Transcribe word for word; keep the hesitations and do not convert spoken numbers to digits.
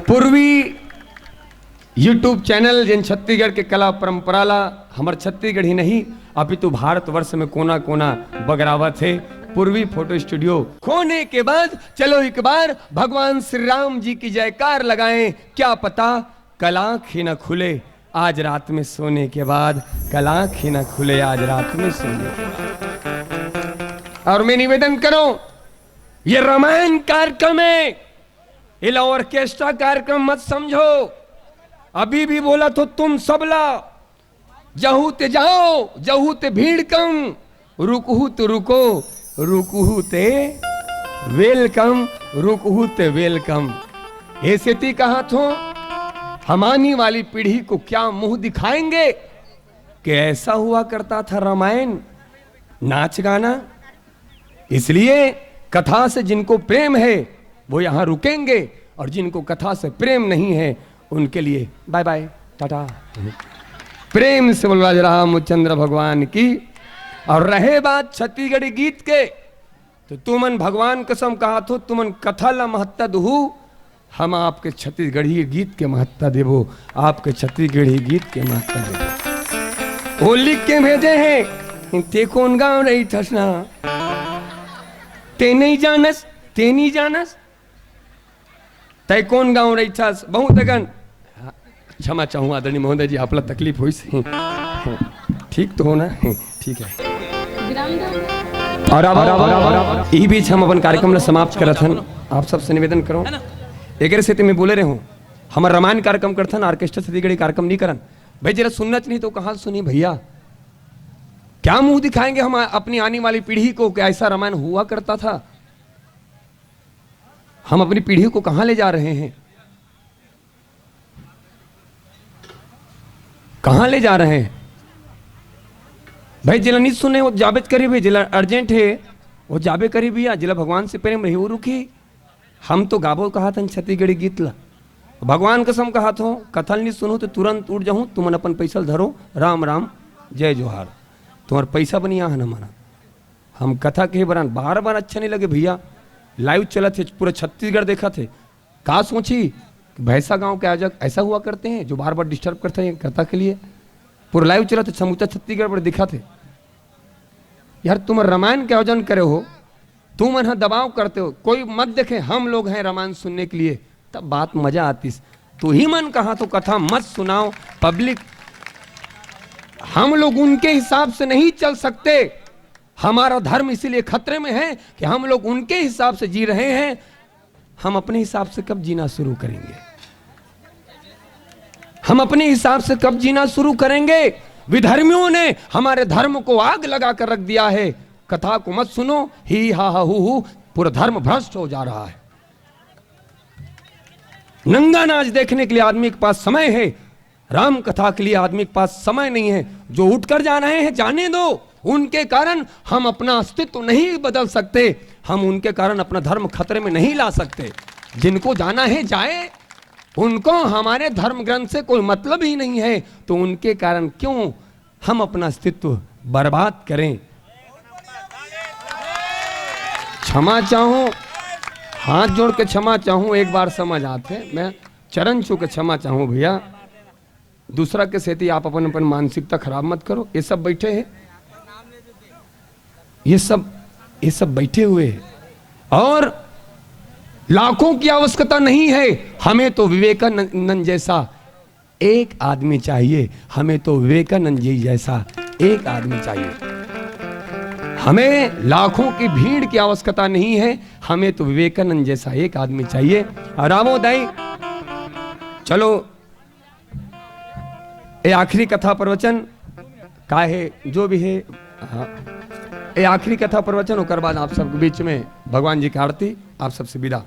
पूर्वी YouTube channel, जेन छत्तीसगढ़ के कला परंपरा ला हमर छत्तीसगढ़ ही नहीं, अपितु भारतवर्ष में कोना कोना बगरावत हे। पूर्वी फोटो स्टूडियो। खोने के बाद चलो एक बार भगवान श्री राम जी की जयकार लगाएं। क्या पता कल आँख ही न खुले आज रात में सोने के बाद, कल आँख ही न खुले आज रात में सोने के बाद। और मैं निवेदन करूं, ये रामायण कार्यक्रम है, इला ऑर्केस्ट्रा कार्यक्रम मत समझो। अभी भी बोला तो तुम सबला, जहू ते जाओ, जहू ते भीड़ कम, रुकहू तो रुको, रुकहू ते वेलकम, रुकहू ते वेलकम। ए सेती कहा थो, हम आने वाली पीढ़ी को क्या मुंह दिखाएंगे कि ऐसा हुआ करता था रामायण, नाच गाना। इसलिए कथा से जिनको प्रेम है वो यहाँ रुकेंगे, और जिनको कथा से प्रेम नहीं है उनके लिए बाय बाय, टाटा। प्रेम से बोल राज रामचंद्र भगवान की। और रहे बात छत्तीसगढ़ी गीत के, तो तुमन भगवान कसम कहा थो, तुमन कथा ला महत्ता दुहू, हम आपके छत्तीसगढ़ी गीत के महत्ता देबो, आपके छत्तीसगढ़ी गीत के महत्ता देबो। वो लिख के भेजे हैं, ते कौन गांव रहिथस ना, ते नहीं जानस, ते नहीं जानस, तय कौन गांव रहिथस, बहुत अगन। क्षमा चाहूँ आदरणीय महोदय जी, आपला तकलीफ होइस। ठीक तो हो ना? ठीक है। और अब, अब, अब, अब, इही बीच हम अपन कार्यक्रम ला समाप्त करत हन। आप सबसे निवेदन करो, एकरे सेती मैं बोले रहे हूँ, हमर रामायण कार्यक्रम करथन, ऑर्केस्ट्रा छत्तीसगढ़ी कार्यक्रम नहीं करन। भाई, जेला सुनना चाहिए तो कहाँ सुनी भैया? क्या मुंह दिखाएंगे हम अपनी आने वाली पीढ़ी को कि ऐसा रामायण हुआ करता था? हम अपनी पीढ़ी को कहाँ ले जा रहे हैं? कहाँ ले जा रहे हैं? भाई, जेला नहीं सुने, वो जाबेच करी भाई, जेला अर्जेंट है, वो जाबे करी भैया, जेला भगवान से प्रेम रही, वो रुकी। हम तो गाबो कहा थन छत्तीसगढ़ी गीत ला, भगवान कसम कहा थो, कथा ल नहीं सुनो तो तुरंत उठ जाहूँ, तुमन अपन पैसा ल धरो, राम राम, जय जोहार। तुम्हार पैसा बनी यहाँ न माना। हम कथा के बरान बार बार अच्छा नहीं लगे भैया। लाइव चलत हे, पूरा छत्तीसगढ़ देखत हे। का सोची कि भैंसा गांव के आयोजक ऐसा हुआ करते हैं जो बार बार डिस्टर्ब करते हैं कथा के लिए। पूरा लाइव चलत हे, समूचा छत्तीसगढ़ पर दिखत हे। यार, तुम रामायण के आयोजन करे हो, तुम मन ह दबाव करते हो, कोई मत देखे, हम लोग हैं रामायण सुनने के लिए, तब बात मजा आतीस। तू ही मन कहा तो कथा मत सुनाओ पब्लिक। हम लोग उनके हिसाब से नहीं चल सकते। हमारा धर्म इसीलिए खतरे में है कि हम लोग उनके हिसाब से जी रहे हैं। हम अपने हिसाब से कब जीना शुरू करेंगे? हम अपने हिसाब से कब जीना शुरू करेंगे? विधर्मियों ने हमारे धर्म को आग लगा कर रख दिया है। कथा को मत सुनो, ही हा हा हू हू, पूरा धर्म भ्रष्ट हो जा रहा है। नंगा नाच देखने के लिए आदमी के पास समय है, राम कथा के लिए आदमी के पास समय नहीं है। जो उठकर जा रहे हैं, जाने दो। उनके कारण हम अपना अस्तित्व नहीं बदल सकते, हम उनके कारण अपना धर्म खतरे में नहीं ला सकते। जिनको जाना है जाए, उनको हमारे धर्म ग्रंथ से कोई मतलब ही नहीं है, तो उनके कारण क्यों हम अपना अस्तित्व बर्बाद करें? क्षमा चाहूं, हाथ जोड़ के क्षमा चाहूं, एक बार समझ आते, मैं चरण छू के क्षमा चाहूं भैया। दूसरा के सेती आप अपन अपन मानसिकता खराब मत करो। ये सब बैठे हैं, ये सब ये सब बैठे हुए हैं, और लाखों की आवश्यकता नहीं है। हमें तो विवेकानंद जैसा एक आदमी चाहिए, हमें तो विवेकानंद जी जैसा एक आदमी चाहिए। हमें लाखों की भीड़ की आवश्यकता नहीं है, हमें तो विवेकानंद जैसा एक आदमी चाहिए। और रामो दाई, चलो, ये आखिरी कथा प्रवचन का है, जो भी है, हाँ, ये आखिरी कथा प्रवचन, ओकर बाद आप सबके बीच में भगवान जी की आरती, आप सबसे विदा।